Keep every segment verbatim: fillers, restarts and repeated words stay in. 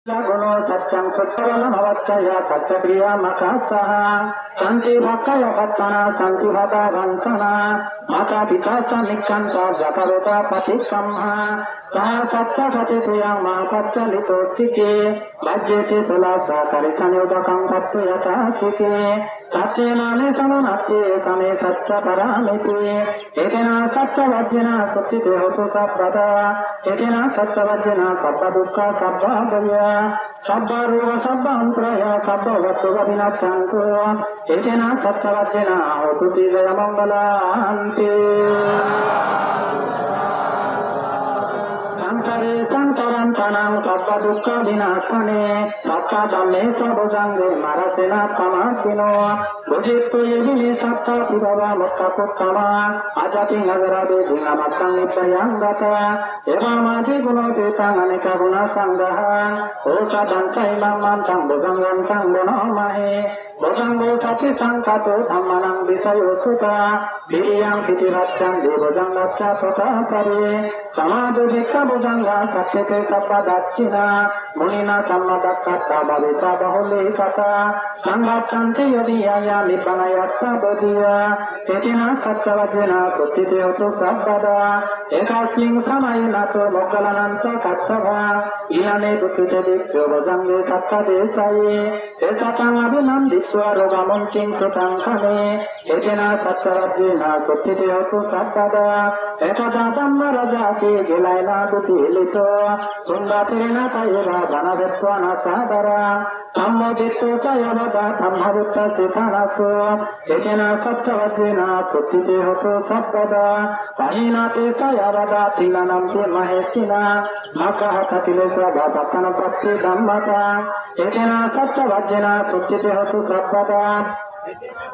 Guṇo saccaṃ saccavanamavaccayya saccakiriyamakasaha santi bhakkayapattanā santi bhāvavañcanā mātā pitā ca nikkhantā jātaveda paṭikkama saha saccakāti tuyaṃ mahappaccalito sikhi vajjesi solāsā karissāni udakaṃ patthu yathā sikhi saccena me samaṇatti esā me saccaparamiti etena saccavajjena sotthi te hotu sabbadā etena saccavajjena sabbadukkhā sabbabhayā sabbaroga sabbantarāyā sabbapattha vinassantu etena saccavajjena hotu te jayamaṅgalanti. Saṃsāre saṃsārantānaṃ sabbadukkhavināsāne sabbadhamme sabbojaṅghe mārāsenā pamāpino bhujitvā ye vine sattā pibāva muttakuttamā ācattiṃ ācarabhedhaṃ amattaṃ nibbāyaṃ ratā evamādiguṇūpetaṃ anekaguṇasaṅgahaṃ osathaṃ saima mantaṃ bojjhaṅgantaṃ bhaṇāma he bojjhaṅgo sattisaṅkhāto dhammānaṃ vicayo suddhā viriyaṃ pītipaccañca bojjhaṅgā ca totapare samādhupekkhabojjhaṅgā sattete sabbadassina muninā sammadakkhātā bhāvitā bahulīkatā saṅgacchānti yonimāyā nibbānāya ca bodhiyā etena saccavajjena sotthi te hotu sabbadā ekasmiṃ samaye nātho moggallānañca kassapā inaṃ me duggite bhikkhū bojjhaṅge satta desayi te sataṃ abhinanditvā rogā mucciṃsu taṅkhaṇe etena saccavajjena sotthi te hotu sabbadā ekadā dhammarājāpi gelaññenābhipīḷito sundhā therena taṃ eva bhaṇāpetvāna sādaraṃ sammoditvā ca yāvatā dhammavutthasiddhā nātho etena saccavajjena sotthi te hotu sabbadā pahīnā te ca yāvatā tiṇṇannampi mahesinaṃ maggāhatakilesā va pattānuppattidhammataṃ etena saccavajjena sotthi te hotu sabbadā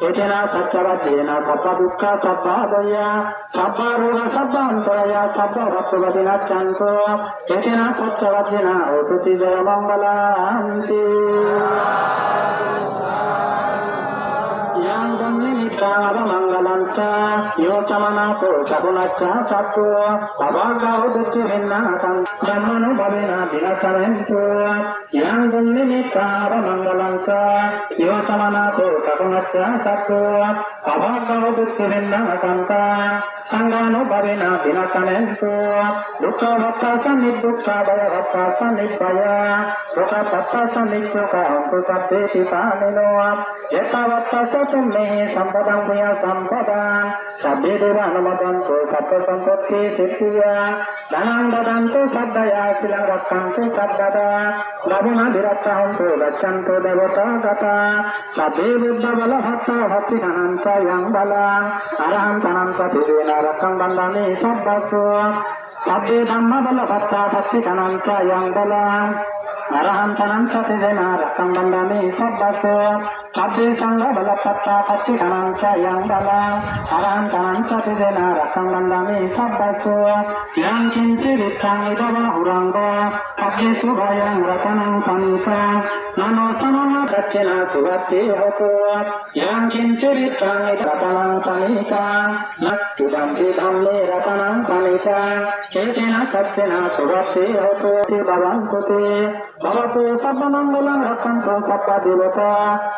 etena saccavajjena sabbadukkhā sabbabhayā sabbaroga sabbantarāyā sabbapattha vinassantu etena saccavajjena hotu te jayamaṅgalanti. Yaṃ dunnimittaṃ avamaṅgalañca yo samaṇātho sakuṇassa saddo pāpaggaho dussupinaṃ akantaṃ dhammānubhāvena vināsamentu yaṃ dunnimittaṃ avamaṅgalañca yo samaṇātho sakuṇassa saddo pāpaggaho dussupinaṃ akantaṃ saṅghānubhāvena vināsamentu dukkhappattā ca niddukkhā bhayappattā ca nibbhayā sokappattā ca nissokā hontu sabbepi pāṇino ettāvatā ca bhūmihī sambhataṃ puññasampadaṃ sabbe devānumodantu sabbasampattisiddhiyā dhanaṃ dadantu saddhāya sīlaṃ rakkhantu sabbadā bhāvanābhiratā hontu gacchantu devatāgatā sabbe buddhabalappattā paccekānañca yaṃ balaṃ arahantānañca tejena rakkhaṃ bandhāmi sabbaso sabbe dhammabalappattā paccekānañca yaṃ balaṃ arahantānañca tejena rakkhaṃ bandhāmi sabbaso sabbe saṅghabalappattā paccekānañca yaṃ balaṃ arahantānañca tejena rakkhaṃ bandhāmi sabbaso yaṃ kiñci vittaṃ idha vā huraṃ vā saggesu bāyaṃ ratanaṃ paṇītaṃ na no samaṃ atha dakkhiṇā suvatthi hotu yaṃ kiñci vittaṃ idha ratanaṃ paṇītaṃ natthidampi dhamme ratanaṃ paṇītaṃ etena saccena suvatthi hotu bhavantu te bhavatu sabbamaṅgalaṃ rakkhantu sabbadevatā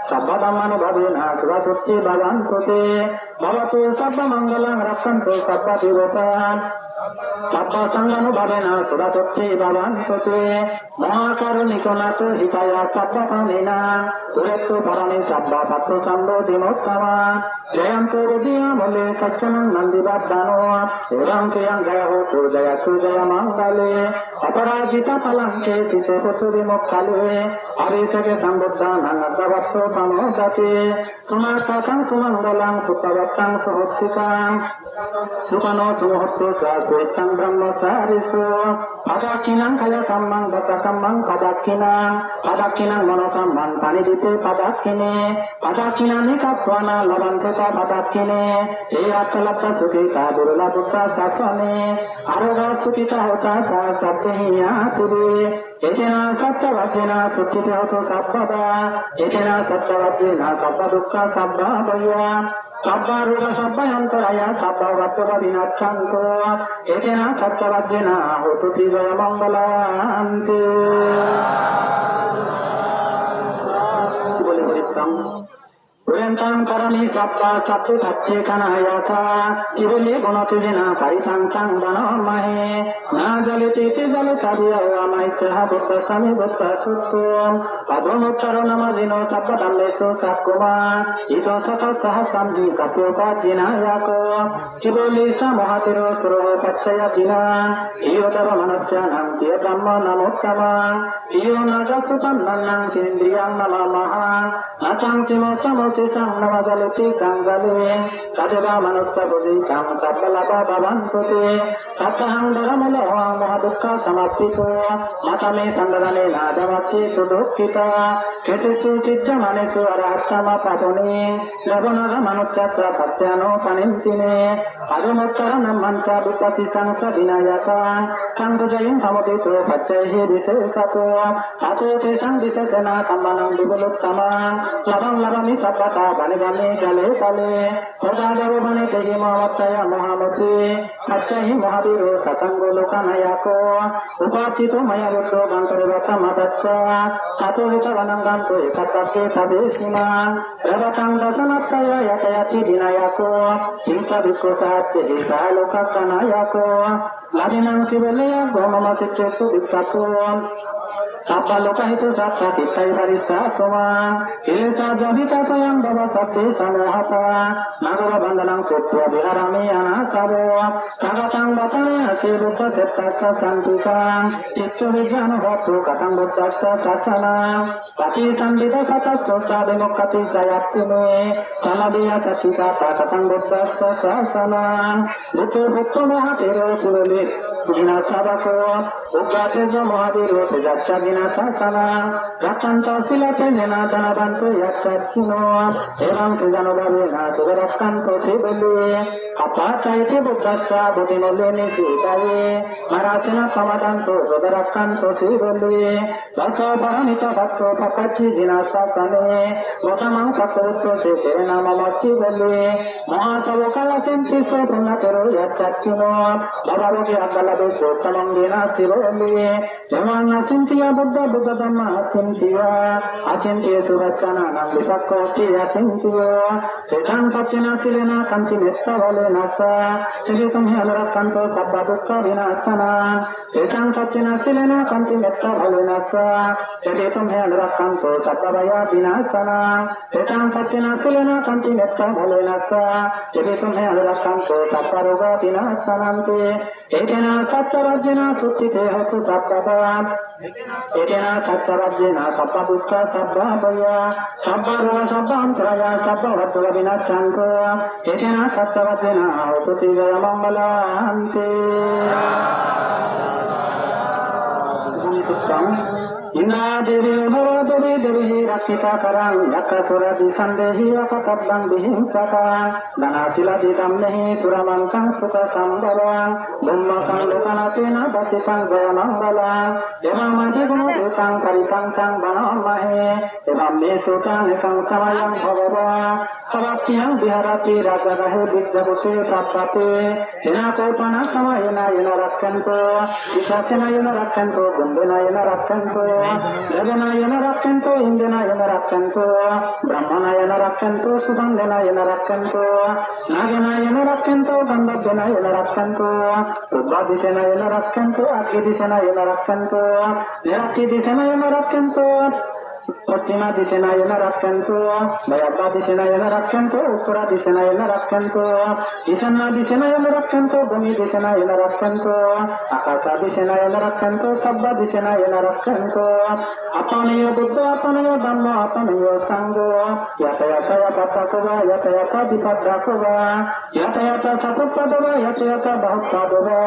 sabbadhammānubhāvena sadā sotthī bhavantu te bhavatu sabbamaṅgalaṃ rakkhantu sabbadevatā sabbasaṅghānubhāvena sadā sotthī bhavantu te mahākāruṇiko nātho hitāya sabbapāṇinaṃ pūretvā pāramī sabbā patto sambodhimuttamaṃ jayanto bodhiyā mūle sakyānaṃ nandivaḍḍhano evaṃ tvayaṃ jayā hotu jayassu jayamaṅgale aparājitapallaṅke sīse paṭhavipokkhare abhiseke sabbabuddhānaṃ aggappatto pamodati sunakkhattaṃ sumaṅgalaṃ supabhātaṃ suhuṭṭhitaṃ sukhaṇo sumuhutto ca suyiṭṭhaṃ brahmacārisu padakkhiṇaṃ kāyakammaṃ vācākammaṃ padakkhiṇaṃ padakkhiṇaṃ manokammaṃ paṇidhī te padakkhiṇe padakkhiṇāni katvāna labhantatthe padakkhiṇe te atthaladdhā sukhitā viruḷhā buddhasāsane arogā sukhitā hotha saha sabbehi ñātibhi etena saccavajjena sotthi te hotu sabbadā etena saccavajjena sabbadukkhā sabbabhayā sabbaroga sabbantarāyā sabbapattha vinassantu etena saccavajjena hotu te jayamaṅgalanti. Karāmi sabbā sabbe paccekanayattā, sīvalī guṇatejena parittaṃ taṃ bhaṇāmahe. Na jaleti te jaletaviya va, mā icchāha buddhassa me buddhasotthi. Paduṃ uttaro namajjhino sabbadhammesu sakkumā, ito satasahassamhi kappyo pācināyako. Sīvalī sā mahāthero sūro paccayabhinā, piyo devamanussānaṃ piyo brahmanamuttama. Piyo nāgassa paṇṇānaṃ tinindriyaṃ namāmaha. Nasaṃsimo samo sesaṃ navajaleti kaṃsale. Tadeva manussapūjitaṃ sabbalābhā bhavantu te. Sattahaṃ dharamūlahohaṃ mohadukkhasamappiko. Mātā me saṅghadānena damacce sudukkhitāya. Ketesu cicca manesu arahattama pāpune. Devanāgamanussassa paccañño panindine. Paduṃ uttaro nammañca vippassitaṃ sa vinayaṃ. Taṃ pūjayiṃ pamodito paccayehi visesato. Tato tesaṃ disesena kammānaṃ vipuluttamaṃ. Lābhaṃ labhāmi sabbattha bhaṇāmi kale kale. Koṭā devo bhaṇāmehi mohamattaya mohamoti. Paccayehi mohāvīro sasaṅgo lokanāyako. Upassito mayā buddho bhantare vakkhāma tassa. Tato hitvāna gantho ekappakke pavesinaṃ. Rabhataṃ dassanatthāya yācāyati vināyako. Viṃsabhikkhusahassehi saha lokassa nāyako. Bhāginaṃ sīvalī yakkhā mama sīse suviṭṭhapo. Sabbalokahito satta cittaṃ parisa soma. Kilesā jātā ca tayāṃ bhava sabbesā mohatā. Nāgo va vandanaṃ sutvā viharāmi anāsavo. Svākkhātaṃ bhāsitaṃ āsi buddhasūtassa santikaṃ. Tisso vijayo hotu kataṃ buddhassa sāsanaṃ. Paṭisambīda satasso ca vimuccati ca ñātimiṃ. Samādiyā saccikaṭṭha kataṃ buddhassa sāsanaṃ. Buddho buddho mohāvīro sīvalī jinasāvako. Ugghosāya mohāvīro tejasā jinasāsanaṃ. Rakkhanti sīlatejena dānavanto yasassino. Evaṃ tejānubhāvena sadā rakkhantu sīvalī. Āpattāyā buddhassa bodhimūle nisisayi. Mārasenā pamadantu sadā rakkhantu sīvalī. Dāso paranimmitavādo pabbajī jinasāsane. Gotamaṃ sakko buddho sīlena mama sīvalī. Mohāsāvakā yasassino puṇṇaterā yasassino. Bhavāgge aggaladdhe sottamaṅgena sīvalī. Devānaṃ acintiyā buddho buddhadhammaṃ acintiyā. Acintiyā suvacanānaṃ vipākoti acintiyā. Tesaṃ saccena sīlena khanti mettā balena sadā. Te tumhe anurakkhantu sabbadukkhā vināsanaṃ. Tesaṃ saccena sīlena khanti mettā balena sadā. Te tumhe anurakkhantu sabbabhayā vināsanaṃ. Tesaṃ saccena sīlena khanti mettā balena sadā. Te tumhe anurakkhantu sabbarogā vināsanti. Etena saccavajjena sotthi te hotu sabbadā. Etena saccavajjena sabbadukkhā sabbabhayā sabbarogā sabbantarāyā sabbupaddavā vinassantu. Etena saccavajjena hotu te jayamaṅgalanti. Sukhaṃ. Indā devī devā devī devīhi rakkhitā karaṃ yakkhasūlā bhisāṇdehi akātabbaṃ vihiṃsataṃ. Dānaṃ sīlādidhammehi sūlamaṅgalaṃ sukasambhavaṃ. Bhummakaṃ lokanathena bhāsitaṃ jayamaṅgalaṃ. Evaṃ mandiyaguṇūpasammajjitaṃ parittaṃ taṃ bhaṇāmahe. Evaṃ me sutaṃ ekaṃ samayaṃ bhagavā sāvatthiyaṃ viharati rājagahe vidyāpūte tappatī. Tena kho panāgameyya yena rakkhantu sīsāsenena yena rakkhantu kumbhena yena rakkhantu devena yena rakkhantu indena yena rakkhantu brahmena yena rakkhantu sudandena yena rakkhantu nāgena yena rakkhantu gandhabbena yena rakkhantu pubbaddisena yena rakkhantu aggidisena yena rakkhantu nirattiddisena yena rakkhantu pacchimadisena yena rakkhantu vāyabbadisena yena rakkhantu uttaradisena yena rakkhantu ईशान्यदिशेन येन रक्षन्तु, भूम्यदिशेन येन रक्षन्तु, आकाशदिशेन येन रक्षन्तु, सब्बदिशेन येन रक्षन्तु। Appaṇeyo buddho, appaṇeyo dhammo, appaṇeyo saṅgho. Yattha yattha yāpakako va, yattha yattha vipākako va, yattha yattha sahupādo va, yattha yattha bahupādo va,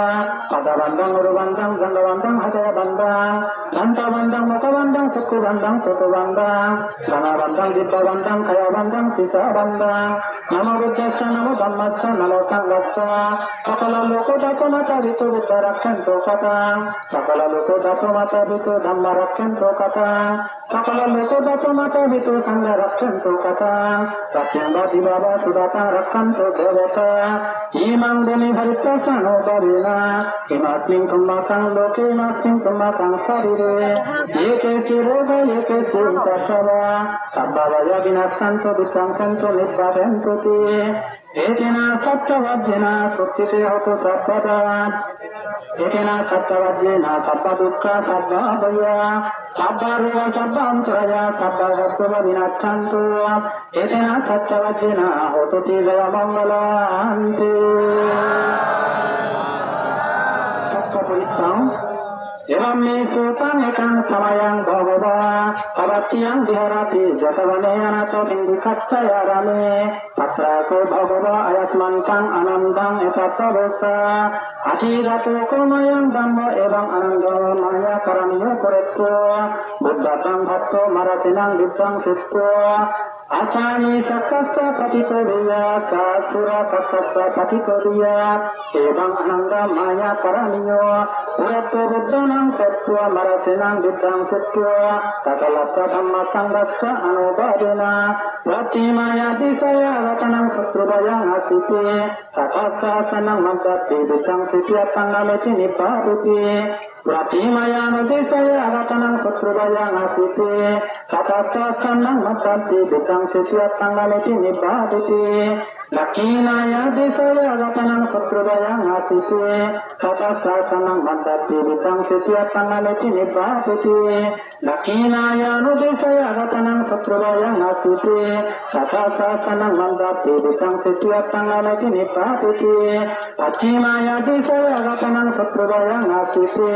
pādavantaṃ, ūruvantaṃ, jaṅghavaṇṇaṃ, hadayavantaṃ, dantavantaṃ, mukhavaṇṇaṃ, cakkhuvaṇṇaṃ, sotavantaṃ, ghānavantaṃ, jivhāvantaṃ, kāyavantaṃ, sīsavantaṃ. Namo buddhassa, namo dhammassa, namo saṅghassa. Sakalaloka dhātu mātāpitu buddhā rakkhantu katā. Sakalaloka dhātu mātāpitu dhammā rakkhantu katā. Sakalaloka dhātu mātāpitu saṅghā rakkhantu katā. Rattiṃ vā divā vā sudhātaṃ rakkhantu devatā. Imaṃ bhūmiparivhāsanubhāvena, imasmiṃ bhūmakaṃ loke, imasmiṃ bhūmakaṃ sarīre, ye keci rogā, ye keci Upaddavā sabbabhayā vinassantu, buddhaṃ payantu nibbadentu ti. Etena saccavajjena sotthi te hotu sabbadā. Etena saccavajjena sabbadukkhā sabbabhayā sabbarogā sabbantarāyā sabba upaddavā vinassantu. Etena saccavajjena hotu te jayamaṅgalanti. Sākkhāparittaṃ. Evaṃ me sutaṃ. Ekaṃ samayaṃ bhagavā sāvatthiyaṃ viharati jetavane anāthapiṇḍikassa ārāme. Tatra kho bhagavā āyasmantaṃ ānandaṃ etabbhāvoca: Adhigato kho mayaṃ dhammo evaṃ ānando mayā pāramiyo pūretvā buddhattaṃ bhātā mārasenaṃ viddhaṃsettvā ājāmi sakkassa paṭito viyā, sā sūrasakkassa paṭito viyā. Evaṃ ānando mayā pāramiyo pūretvā buddhānaṃ patvā mārasenaṃ viddhaṃsettvā tatra labhā dhammasaṅghassa ānubhāvena. Prattimāya disāya āgatānaṃ sotthubhayaṃ āsīti, satasahasānaṃ maddhāti viddhaṃsiti aṭṭhaṅgāmeti nibbādeti. Prattimāya anudisāya āgatānaṃ sotthubhayaṃ āsīti, satasahasānaṃ maddhāti viddhaṃsiti aṭṭhaṅgāmeti nibbādeti. Dakkhiṇāya disāya āgatānaṃ sotthubhayaṃ āsīti, satasahasānaṃ maddhāti viddhaṃsiti aṭṭhaṅgāmeti nibbādeti. Dakkhiṇāya anudisāya āgatānaṃ sotthubhayaṃ āsīti, satasahasānaṃ maddhāti viddhaṃsiti aṭṭhaṅgāmeti nibbādeti. Pacchimāya disāya āgatānaṃ sotthubhayaṃ āsīti,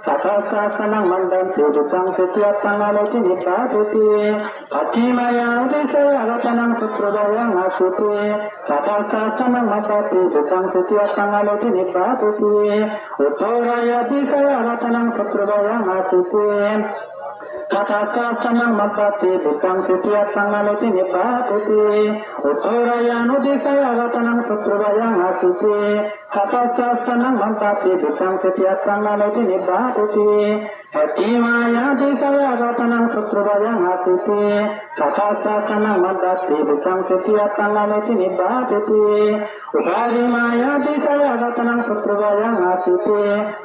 satasahasānaṃ maddhāti viddhaṃsiti aṭṭhaṅgāmeti nibbādeti. Pacchimāya anudisāya āgatānaṃ sotthubhayaṃ āsīti, satasahasānaṃ maddhāti viddhaṃsiti aṭṭhaṅgāmeti nibbādeti. Uttarāya disāya āgatānaṃ sotthubhayaṃ āsīti, satasahasānaṃ maddhāti viddhaṃsiti aṭṭhaṅgāmeti nibbādeti. Uttarāya anudisāya āgatānaṃ sotthubhayaṃ āsīti, satasahasānaṃ maddhāti viddhaṃsiti aṭṭhaṅgāmeti nibbādeti. Heṭṭhimāya disāya āgatānaṃ sotthubhayaṃ āsīti, satasahasānaṃ maddhāti viddhaṃsiti aṭṭhaṅgāmeti nibbādeti. Uparimāya disāya āgatānaṃ sotthubhayaṃ āsīti,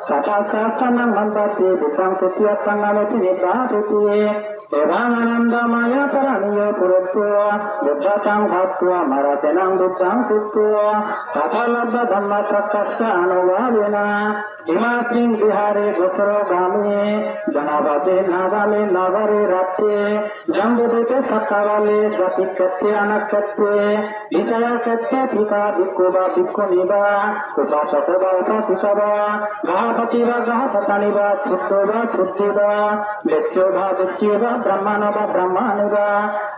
satasahasānaṃ maddhāti viddhaṃsiti aṭṭhaṅgāmeti nibbādeti. Evaṃ ānando mayā pāramiyo pūretvā buddhattaṃ bhātva mārasenaṃ viddhaṃsettvā tatra labhā dhammasaṅghassa ānubhāvena. Imasmiṃ vihāre gosarogāme janapade nāgāme nāgare raṭṭhe jambudīpe sakkavāle jātikheṭṭhe rāmakkheṭṭhe visālakheṭṭhe piṭṭhibhikkhū vā bhikkhunī vā upāsako vā upāsikā vā gahapatī vā gahapatānī vā suddhā vā suddhī vā vecchā vā vecchī vā brāhmaṇā vā brāhmaṇī vā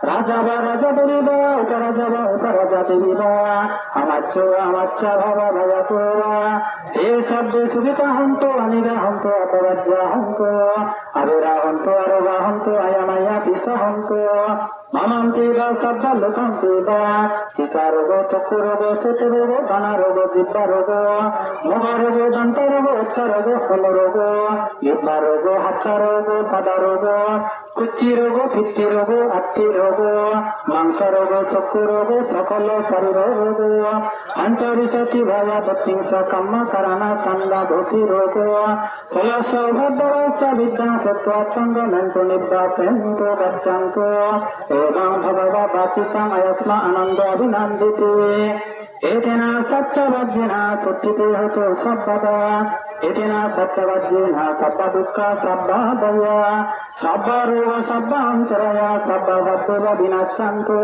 rājā vā rājadevī vā uparājā vā uparājadevī vā amacco vā amacca bhāva bhāvato vā te sabbe sukhitā hontu anīghā hontu apparijjā hontu averā hontu arogā hontu ayamāyā pīsā hontu. Mamanti vā sabbalokānaṃ vā sīsarogo sokkurogo seturogo ghānarogo jibbārogo mukharogo dantarogo oṭṭharogo hamurogo jivharogo hattharogo pādarogo kucchirogo piṭṭhirogo attirogo māṃsarogo sokkurogo sakala sarīrarogo pañcavīsati vā yavattiṃsa kammakaraṇasaññā bhūtirogo soḷasa upaddavassa viddhaṃsettvā aṭṭhaṅgamentu nibbadentu gacchantu. Evaṃ bhagavā bhāsitaṃ āyasmā ānando abhinanditi. Etena saccavajjena sotthi te hotu sabbadā. Etena saccavajjena sabbadukkhā sabbabhayā sabbarogo sabbantarāyā sabba upaddavā vinassantu.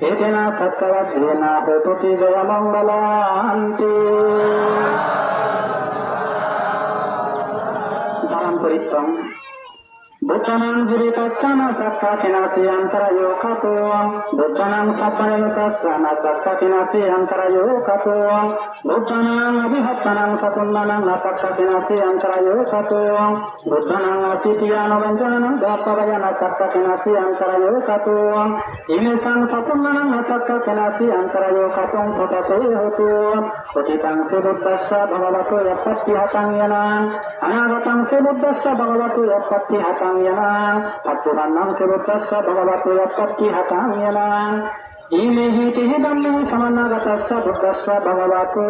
Etena saccavajjena hotu te jayamaṅgalanti. Dhāraṃ parittaṃ. Buddhānaṃ jīvitassa na sakkācinassi antarāyo kātuṃ. Buddhānaṃ sappāṇinattassa na sakkācinassi antarāyo kātuṃ. Buddhānaṃ abhivattānaṃ satuṇṇānaṃ na sakkācinassi antarāyo kātuṃ. Buddhānaṃ āsītyānuvañcanaṃ dāppabayā na sakkācinassi antarāyo kātuṃ. Imesaṃ satuṇṇānaṃ na sakkācinassi antarāyo kātuṃ todāse hotu. Uddiṭṭhaṃ se buddhassa bhagavato yappatthihataṃ ñāṇaṃ, anāgataṃ se buddhassa bhagavato yappatthihataṃ ñāṇaṃ, paccupannaṃ se buddhassa bhagavato yappatthihataṃ ñāṇaṃ, Imehi tīhi dhammehi samannāgatassa buddhassa bhagavato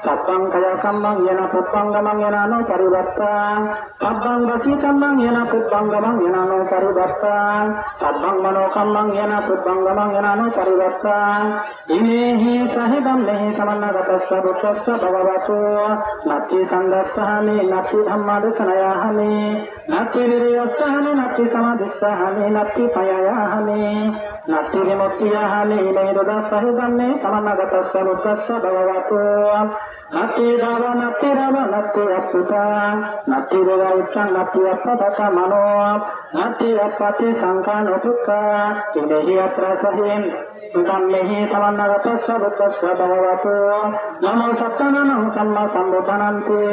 sabbaṃ kāyakammaṃ yena pubbaṅgamaṃ yena nuparivattaṃ, sabbaṃ vacīkammaṃ yena pubbaṅgamaṃ yena nuparivattaṃ, sabbaṃ manokammaṃ yena pubbaṅgamaṃ yena nuparivattaṃ. Imehi sāhi dhammehi samannāgatassa buddhassa bhagavato natthi saṅghassahāmi, natthi dhammadesanāyāhāmi, natthi vīriyassahāmi, natthi samādhissahāmi, natthi paññāyāhāmi, natthi vimuttiyāhāmi. Imehi duddhasāhi dhamme samannāgatassa buddhassa bhagavato natthi dāva, natthi rāva, natthi apputta, natthi devayuttā, natthi appattakamano, natthi appaṭisaṅkhānupekkhā. Imehi aṭṭhasāhi dhammehi samannāgatassa buddhassa bhagavato namo sattanānaṃ sammāsambuddhānanti.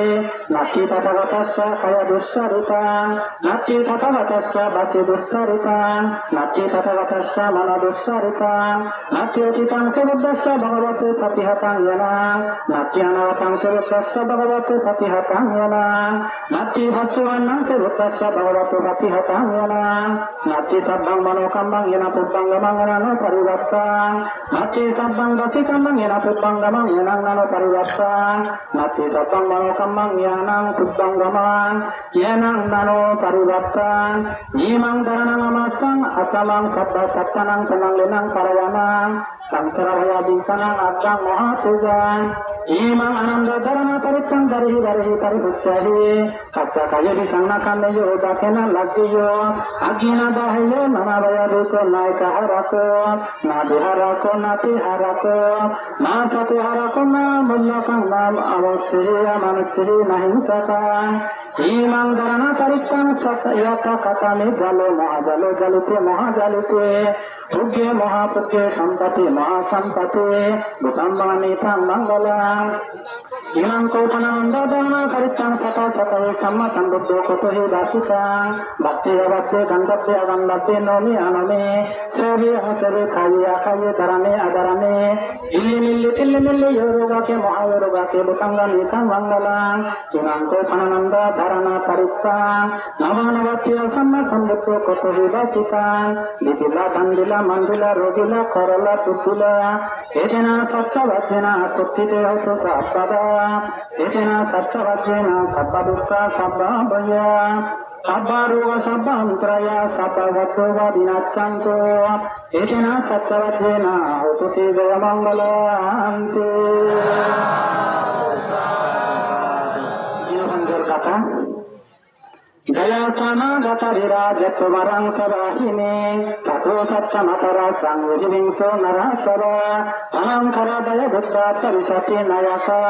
Natthi tathāgatassa kāyadussaritaṃ, natthi tathāgatassa vacīdussaritaṃ, natthi tathāgatassa manodussaritaṃ, natthi atītaṃ ca buddhassa bhagavato paṭihataṃ yena, natthi anāgataṃ ca buddhassa bhagavato paṭihataṃ yena, natthi bhāsuvanaṃ ca buddhassa bhagavato paṭihataṃ yena, natthi sabbaṃ manokammaṃ yena pubbaṅgamaṃ yena nuparivattaṃ, natthi sabbaṃ vacīkammaṃ yena pubbaṅgamaṃ yena nuparivattaṃ, natthi sabbaṃ manokammaṃ yena pubbaṅgamaṃ yena nuparivattaṃ. Imaṃ dhāraṇāmāsaṃ asamaṃ sabbasattānaṃ pūṇaṃ līlaṃ parāyanaṃ saṃsārabhayabhītānaṃ aggāṃ mohātigaṃ. Imaṃ ānanda dhāraṇāparittaṃ dārihi vārihi paribhuñjāhi, kaccakāyevhi saṇhākameyyo udakena laggeyyo, agginā daheyyo nānābhayabhīto, nāyikahārako nābhiyārako nātīhārako nāsatihārako nāmullakaṃ nāmanusseyya manusseyhi nāhiṃsakaṃ. Imaṃ dhāraṇāparittaṃ sattayatthakatame jālo mohajālo jālite mohajālite, pugge mohapugge sampatti mohasampatti, bhūtaṃ namamitha maṅgalaṃ. Imaṃ kho pana nanda dhāraṇāparittaṃ sattā sattā hi sammāsambuddho kotohi bhāsitaṃ, bhāteyya bhāteyye gandhabbe agandhabbe nome anome, seve aseve khāye akhāye dhārame adhārame, illimilli pillimilli yorogake mohāyorogake, bhūtaṃ namamitha maṅgalaṃ. Imaṃ kho pana nanda dhāraṇāparittaṃ navaṃ navaṃ sammāsambuddho kotohi bhāsitaṃ, vidhilā dandhilā mandhilā rogilā khāralā duṭṭhilā, etena saccavajjena sotthi te hotu sabbadā. Etena saccavajjena sabbadukkha sabbabhayā sabbaroga sabbantarāyā sabbadukkha vinassantu. Etena saccavajjena hotu te jayamaṅgalanti. Jino panjor kata. Jayāsanāgatavīrā jetvā māraṃ savāhinaṃ, catusaccāmatarasaṃ vividhābhisaṃ narāsabhā, bhāmaṅgarā bhayāguttā tavīsampi nāyakā,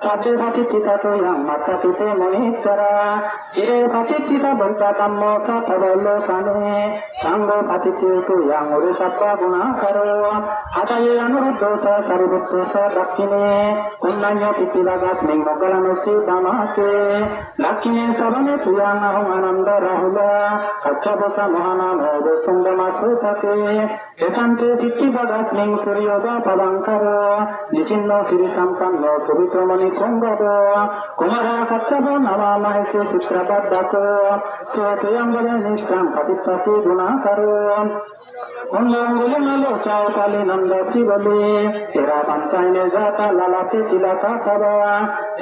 sabbe patiṭṭhitā tuyhaṃ matthake te munissarā. Sīse patiṭṭhitā buddho dhammo ca tvaṃ urukkhamhi, saṅgho patiṭṭhitā tuyhaṃ ure sabbaguṇākaro. Hadaye anuruddho ca sārīputto ca dakkhiṇe, koṇḍañño piṭṭhibhāgasmiṃ moggallāno ca vāmapāge. Dakkhiṇe ca vāme tuyhaṃ āguṃ ānandarāhulā, kassapo ca mahānāmo ubhāsuṃ vāmasotake. Kesante piṭṭhibhāgasmiṃ suriyo va pabhaṅkaro, nisinno sirisampanno sobhito munipuṅgavo. Kumārakassapo nāma mahesī cittavādako, so tuyhaṃ vāme nissaraṃ patiṭṭhāsi guṇākaro. Kumbho aṅgulimālo ca upālī nandasīvalī, therā pañca ime jātā lālā te tilakā tava.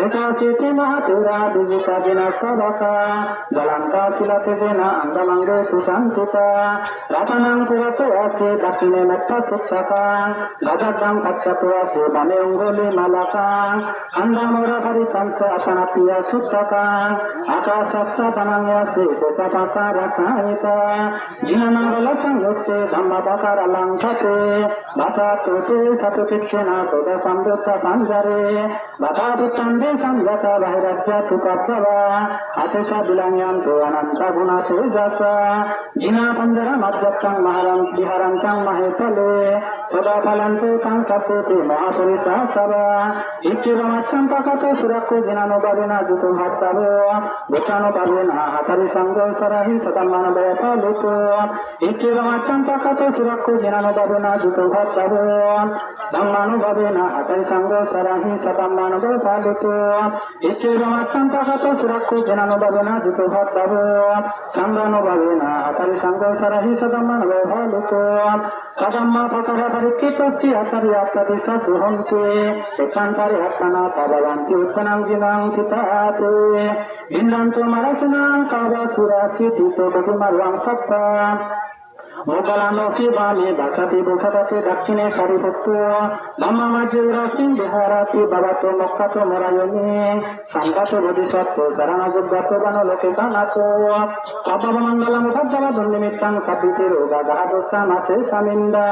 Esāsīti mahātherā vijitā jinasāvakā, jalantā sīlatejena aṅgamaṅgesu saṇṭhitā. Ratanaṃ purato āsi dakkhiṇe mettasuttakaṃ, dhajaggaṃ pacchato āsi vāme aṅgulimālakaṃ. Khandhamoraparittañca āṭānāṭiyasuttakaṃ, ākāsaṭṭhānanāyasi sesāpākārasahitā. Jinānābalasaṃyutte dhammapākāralaṅkate, vāsatthu te satukiccena sotthasambuddhapañjare. Vādābhiṭṭhantā sañjātā bāhirajjhattupaddavā, asesā vilamyantu anantaguṇatejasā. Jināpañjaramajjhattaṃ maharaṃ viharantaṃ mahītale, sotthapallaṅke taṃ sabbepi mohapurisa- sāvā. Iccevamasmā bhagavato surakkho jinānubhāvena jitughattavo, buddhānubhāvena hatthasīsaṅgho sārāhi saddhammānubhāvapālito. Iccevamasmā bhagavato surakkho jinānubhāvena jitughattavo, dhammānubhāvena hatthasīsaṅgho sārāhi saddhammānubhāvapālito. Iccevamasmā bhagavato surakkho jinānubhāvena jitughattavo, Saṅghānubhāvena ācarisaṅgho sarahi sadhammanuggāhito. Saddhammappakāraparikkhittasya ācariyattādisasu honti. Ettāvatā attānaṃ pāpā bhavanti uttannaṃ khīṇaṃ ṭhitā te. Tiṇṇannamārasenaṃ kāvasūrasūtito bodhimaṇḍaṃ sattha. Moggallāno sīvāme vāsavassete dakkhiṇe sāriputto. Dhammamajjhe viharati vavato moggallāno mārayomhi. Santāto bodhisatto saraṇaṃ sugato vanaṃ loke kāmato. Sabbamaṅgalamupaddavādunnimittaṃ sabbe te rogā dāhā dosā mā te sanindā.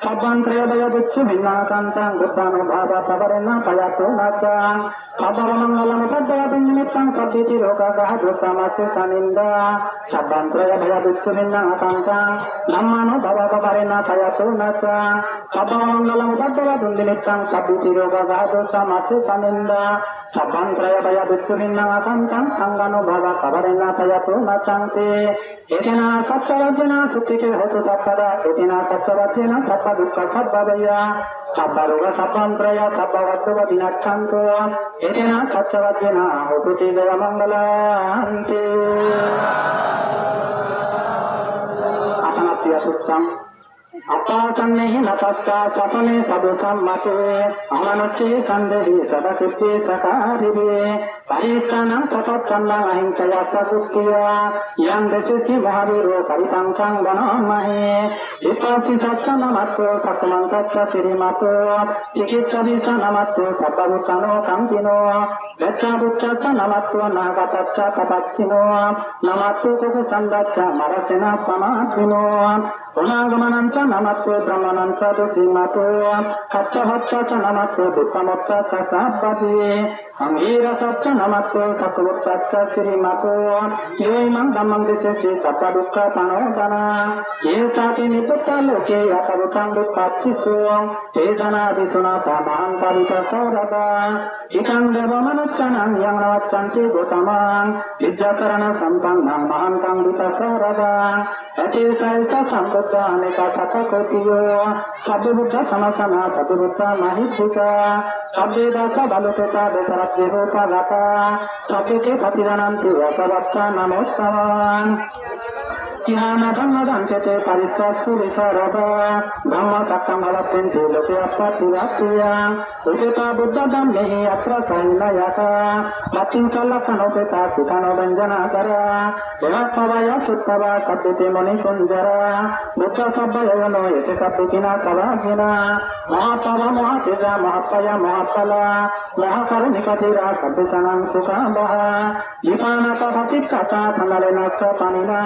Sabbantarāyā vāyā ducchu bhinnaṃ akantaṃ buddhānubhāva pāpūrena pāyāto nāssa. Sabbamaṅgalamupaddavādunnimittaṃ sabbe te rogā dāhā dosā mā te sanindā. Sabbantarāyā vāyā ducchu bhinnaṃ akantaṃ dhammānubhāva pāpūrena pāyāto nāssa. Sabbamaṅgalamupaddavādunnimittaṃ sabbe te rogā dāhā dosā mā te sanindā. Sabbantarāyā vāyā ducchu bhinnaṃ akantaṃ saṅghānubhāva pāpūrena pāyāto nāssa te. Etena saccavajjena sotthi te hotu sabbadā. Etena saccavajjena sabbadukkhā sabbabhayā sabbarogā sabbantarāyā sabbupaddavā vinassantu. Etena saccavajjena hotu te jayamaṅgalanti. Āṭānāṭiyasuttaṃ. Appāsannehi na passa sāsane sādhu sammate. Amanusse sandehi sadā khette sākārive. Parittānaṃ sattacchānaṃ ahiṃsāya sāntidhānāya. Yaṃ desesi mahāvīro parittaṃ taṃ bhaṇāma he. Vippassisāsanāmatto sakkamantassa sirīmato. Sikhissavisānāmatto sabbabhūtānukampino. Vessabhussāsanāmatto nāgattassa tapassino. Nāmatto kokkusandhassa mārasenāpamaddino. Puṇṇāgamanaṃ sāsanāmatto brāhmaṇaṃ sādhu sirīmato. Kassapassa sāsanāmatto vippamuttassa sabbadhi. Aṅgīrasassa sāsanāmatto sakkaputtassa sirīmato. Yo imaṃ dhammaṃ desesi sabbadukkhāpanūdanaṃ. Ye sāpi nibbutā loke yathābhūtaṃ vipassuṃ. Te janā abhisūnātha mahantā vītasāradā. Hitaṃ devamanussānaṃ yaṃ namassanti Gotamaṃ. Vijjācaraṇasampannaṃ mahantaṃ vītasāradaṃ. Ete sāyasā sambuddhā anekasatakoṭiyo. Sabbe buddhasāmasanā sabbe buddhamahiddhikā. Sabbe dāsā balūpetā vesālatveropagatā. Sabbe te paṭijaññanti vāsavassā namo tvaṃ. Sīhānathānathānte te pāricchasū visāradā. Dhammasākaccaṃ ālapanti loke appaṭivattiyaṃ. Upetā buddhadhammehi atthasāyī nāyakā. Bhattiṃsālakkhaṇūpetā sīhānubyañjanādharā. Devabhāvāya sutvā sabbe te munikuñjarā. Buddhā sabbayono ye te sabbe jinātha bhāginā. Mohappabbā mohapajjā mohapāyā mohappadā. Mohakāruṇikā dhīrā sabbesānaṃ sukhāvahā. Vipānakā bhāsitā ca thanayanā ca pāṇinā.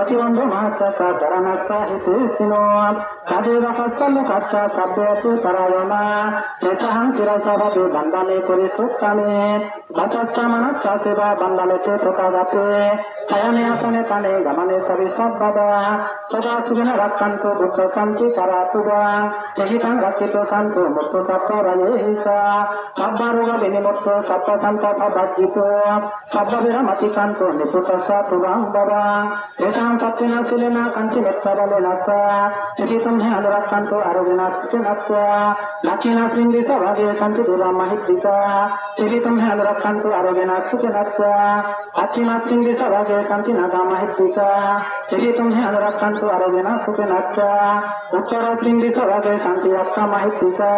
Pratibhaṇḍo mahāssāsā saraṇasahitasino. Sadevakassa lokassa sabbe abyāpajjhā parāyamā. Tesāhaṃ sirasā bhave vandāmi purisuttame. Vācāya manasāya ceva vandāmete tathāgate. Sayane āsane ṭhāne gamane ca visuddhā. Sadā sukhena rakkhantu buddhā santiṃ karātu va. Tehi taṃ rakkhito santo mutto sabbabhayesi ca. Sabbarogavimutto sabbasantāpavajjito. Sabbaveramatikkanto nibbuto ca tuvaṃ bhava. Tesaṃ saccena sīlena khantimettebbālena sadā. Tehi tumhe anurakkhantu ārogyena sukhena ca. Dakkhiṇasmiṃ disabhāge santi devā mahiddhikā. Tehi tumhe anurakkhantu ārogyena sukhena ca. Pacchimasmiṃ disabhāge santi nāgā mahiddhikā. Tehi tumhe anurakkhantu ārogyena sukhena ca. Uttarasmiṃ disabhāge santi yakkhā mahiddhikā.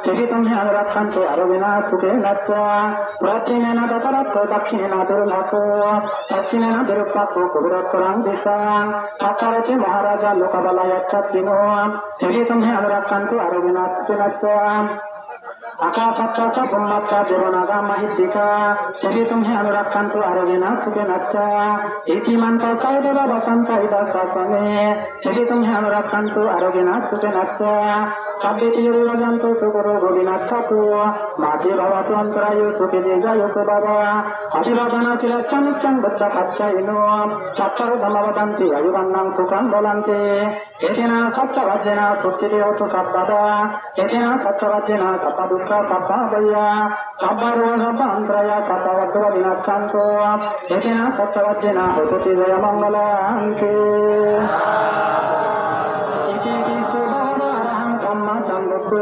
Tehi tumhe anurakkhantu ārogyena sukhena ca. Pacchimena dhataraṭṭho dakkhiṇena virūḷhako. Pacchimena virūpakkho kuberottaraṃ disaṃ. Sattārā ca mahārājā lokapālā yasassino. Tehi tumhe anurakkhantu ārogyena sukhena ca. Ākāsaṭṭhā ca bhummaṭṭhā devā nāgā mahiddhikā. Tehi tumhe anurakkhantu ārogyena sukhena ca. Iddhimanto saha devā bhavantu idha sāsane. Tehi tumhe anurakkhantu ārogyena sukhena ca. Sabbītiyo vivajjantu sabbarogo vinassatu. Mā te bhavatvantarāyo sukhī dīghāyuko bhava. Abhivādanasīlissa niccaṃ vuḍḍhāpacāyino. Cattāro dhammā vaḍḍhanti āyu vaṇṇaṃ sukhaṃ balaṃ. Etena saccavajjena sotthi te hotu sabbadā. Etena saccavajjena sabbadukkhā sabbabhayā sabbarogā sabbantarāyā sabbupaddavā vinassantu. Etena saccavajjena hotu te jayamaṅgalanti. Itipi so bhagavā arahaṃ sammāsambuddho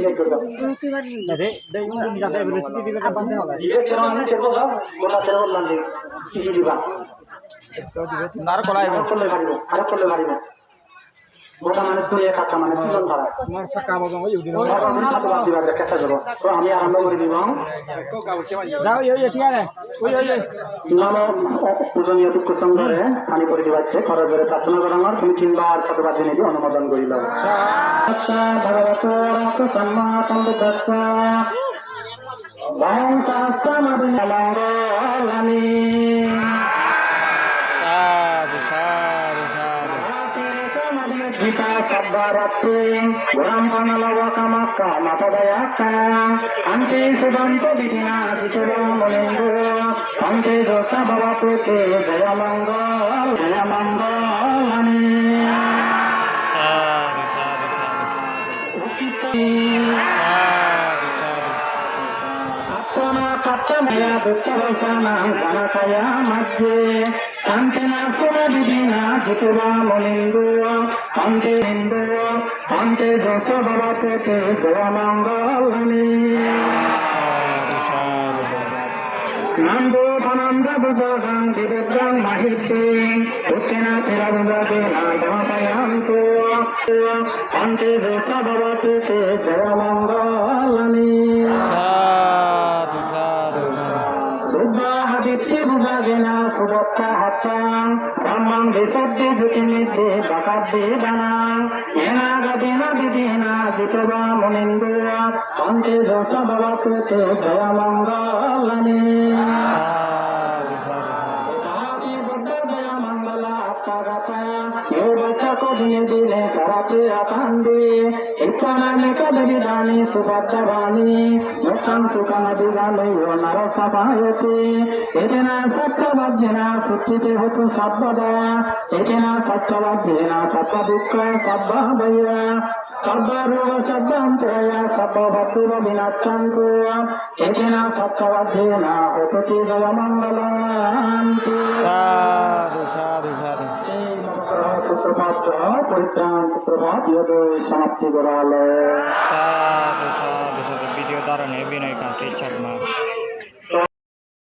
নিষেধ করবে। আরে, দেখুন, যাতে এবার রেসিপি দিলে তো বান্ধে হবে। জিজ্ঞেস করো, আমি দেবো, দাও। ওটা দেবো, বান্ধে। কি কি দিবা? আরো কলাই। আরো করলে পারিব, আরো করলে পারিব। গোটা মানে শুনিয়ে কাটা মানে সুজন ধরা। আমার সাকা বাবা ওই দিন। ওই বাবা, আমি সাথে বাদ দিবা, দেখা যাবো। তো আমি আরম্ভ করে দিব। যাও, ইয়ে, ইয়ে, ঠিক আছে। ওই, ওই, ওই। নম পূজনীয় ভিক্ষু সংঘরে পানি পরিদিবাচ্চে করজোড়ে প্রার্থনা করাঙর, তুমি তিনবার শতবার দিনে দিয়ে অনুমোদন করিল। ভগবতো অরাহত সম্মা সম্বুদ্ধস্য। বং সহস্রমভিনন্দনানি। সাধু, সাধু, সাধু। জিতা সব্বারাত্রি গোরাম কামালা ওয়াকামাক্কা মাতা দয়াকা কান্তি সুদান্ত বিধিনা জিতবা মুনিন্দু কান্তি দোষা বাবা প্রতি জয় মঙ্গল জয় মঙ্গলানি। সাধু, সাধু, সাধু। সাধু, সাধু। কাত্তানা কাত্তানয়া দুঃখদোষানা গণকয়া মধ্যে কান্তিনা সুরবিধিনা জিতবা মুনিন্দু কান্তি নিন্দু কান্তি দোষ বাবা প্রতি জয় মঙ্গলানি। সাধু, সাধু, সাধু। Nandopanandabhujagaṃ vibudhaṃ mahiddhiṃ puttena therabhujagena damāpayantu. Bhante Vessabhavatu te jayamaṅgalāni. Sādhu, sādhu, sādhu. Duggāhadiṭṭhibhujagena sudaṭṭhahatthaṃ brahmaṃ visuddhijutimiddhibakābhidhānaṃ yena yena vidhinā jitavā munindo, bhante Vessabhavatu te jayamaṅgalāni. Sādhu, sādhu, sādhu. Etāpi buddhajayamaṅgalaaṭṭhagāthā, yo vācako dinadine sarate atandī, hitvānanekavividhāni cupaddavāni, mokkhaṃ sukhaṃ adhigameyya naro sapañño. Etena saccavajjena sotthi te hotu sabbadā. Etena saccavajjena sabbadukkhā sabbabhayā sabbaroga sabbantarāyā sabbaupaddavā vinassantu. Etena saccavajjena hotu te jayamaṅgalāni. Sādhu, sādhu, sādhu. Sūtrapāṭ, parittran sūtrapāṭ, iye doi samapti gorāle. Sādhu, sādhu, sādhu. Video dārane vinay kante chakma.